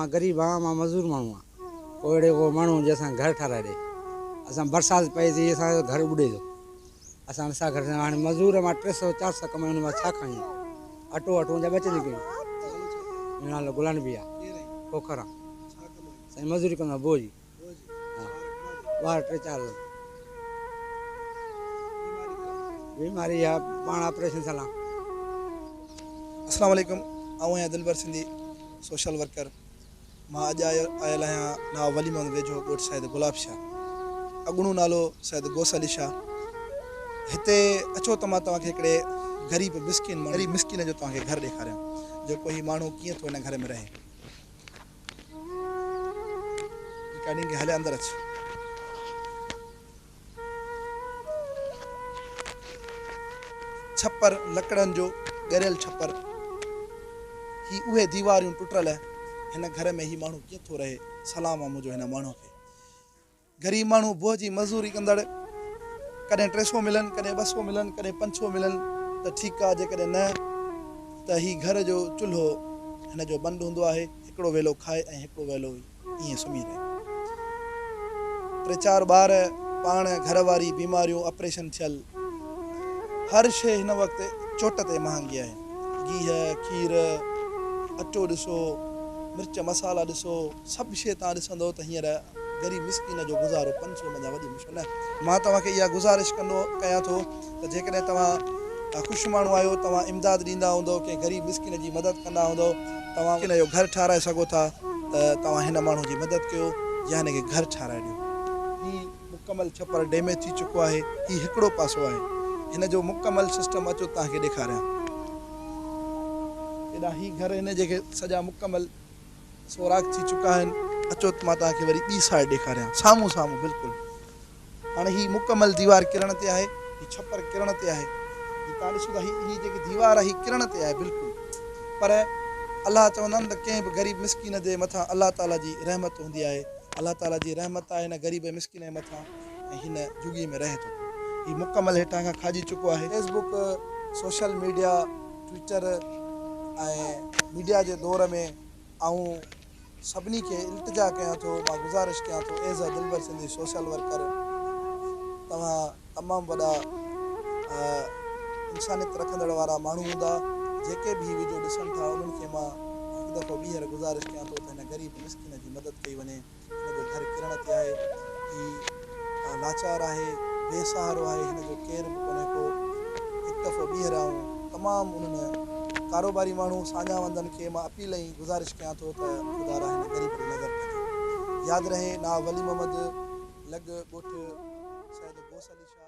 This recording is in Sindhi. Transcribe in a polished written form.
مان غريب آهيان، مان مزور ماڻهو آهيان. ڪو اهڙو ڪو ماڻهو هجي اسان کي گهر ٺاراهي ڏي. اسان برسات پئي ٿي اسان جو گهر ٻڏي ٿو. اسان ڏسا گهر هاڻي مزور مان 300 400 ڪمائي ان مان ڇا کائين. اٽو اٽو جا ٻچن جي ڪيون. منهنجو نالو گلان بي آ. کوکر آ. سائين مزوري ڪندو آ بوء جي. ها ٻار 3 4 اٿم. بيماري آ پاڻ آپريشن ٿيل آ. اسلام عليڪم آئون آهيان دلبر سنڌي سوشل ورڪر مان اڄ آيل آهيان نواب ولي محمد ويجهو ڳوٺ سيد گلاب شاهه اڳوڻو نالو سيد غوث علي شاهه هتي اچو ته مان توهان کي هڪڙي غريب مسڪين غريب مسڪين جو توهان کي گهر ڏيکاريان جيڪو هي ماڻهو ڪيئن ٿو هن گهر ۾ رهي. رڪارڊنگ کي هلي اندر اچ. ڇپر لڪڙن جو ڳريل ڇپر. هي اهي ديواريون ٽٽل هن گهر ۾ هي ماڻهو ڪيئن ٿو رهي سلام آ منهنجو هن ماڻهو کي. غريب ماڻهو بوهه جي مزوري ڪندڙ ڪڏهن 300 ملن ڪڏهن 200 ملن ڪڏهن 500 ملن ته ٺيڪ آ جيڪڏهن نه ته هي گهر جو چلهو هن جو بند هوندو آهي هڪڙو ويلو کائي ۽ هڪڙو ويلو ائين سمهي رهي. ٽي چار ٻار پاڻ گهر واري بيماريون آپريشن ٿيل هر شيء هن وقت چوٽ تي مهانگي آهي گيهه کير اٽو ڏسو مرچ مصالحا ڏسو سڀ شيء توهان ڏسندو ته هينئر غريب مسڪين جو گذارو 500 منجهان وڏي مشڪل نه. مان توهان کي اها گذارش ڪندو ڪيان ٿو ته جيڪڏهن توهان خوش ماڻهو آهيو توهان امداد ڏيندا هوندؤ ڪنهن غريب مسڪين جي مدد ڪندا هوندؤ توهان ان جو گهر ٺاهرائي سگهو ٿا ته توهان هن ماڻهو جي مدد ڪيو يا هن کي گهر ٺاهرائي ڏيو. هي مڪمل ڇپر ڊيميج ٿي چڪو آهي هي هڪڙو پاسو آهي هن جو مڪمل سسٽم اچو توهان کي ڏيکاريان. هيڏانهن هي گهر هن جي سڄا مڪمل سوراخ ٿي چڪا آهن اچو ته مان توهان کي وري ٻي سائيڊ ڏيکاريان سامهون سامهون بلڪل هاڻي هي مڪمل ديوار ڪرڻ تي آهي هي ڇپر ڪرڻ تي آهي هي توهان ڏسو ٿا هي هي جيڪي ديوار آهي هي ڪرڻ تي آهي بلڪل پر الله چوندا آهن ته ڪنهن به غريب مسڪين جي مٿان الله تعالي جي رحمت هوندي آهي الله تعالي جي رحمت آهي هن غريب ۽ مسڪين جي مٿان ۽ هن جهڳي ۾ رهي ٿو پيو هي مڪمل هيٺان کان کاڄي چڪو آهي. Facebook, social media, twitter ۽ media جي دور ۾ آئون سڀني کي التجا ڪيان ٿو مان گذارش ڪيان ٿو as a Dilbar Sindhi social worker توهان تمام وڏا انسانيت رکندڙ وارا ماڻهو هوندا جيڪي به هي وڊيو ڏسن ٿا انهن کي مان هڪ دفعو ٻيهر گذارش ڪيان ٿو ته هن غريب مسڪين جي مدد ڪئي وڃي. هن جو گهر ڪرڻ تي آهي. هي لاچار آهي، بي سهارو آهي، هن جو ڪير به ڪونهي ڪو. هڪ دفعو ٻيهر آئون تمام انهن ڪاروباري ماڻهو ساڃاهه وندن کي مان اپيل ۽ گذارش ڪيان ٿو ته خدارا هن غريب ڏي نظر ڪجي. ياد رهي نواب ولي محمد لڳ ڳوٺ سيد غوث علي شاهه.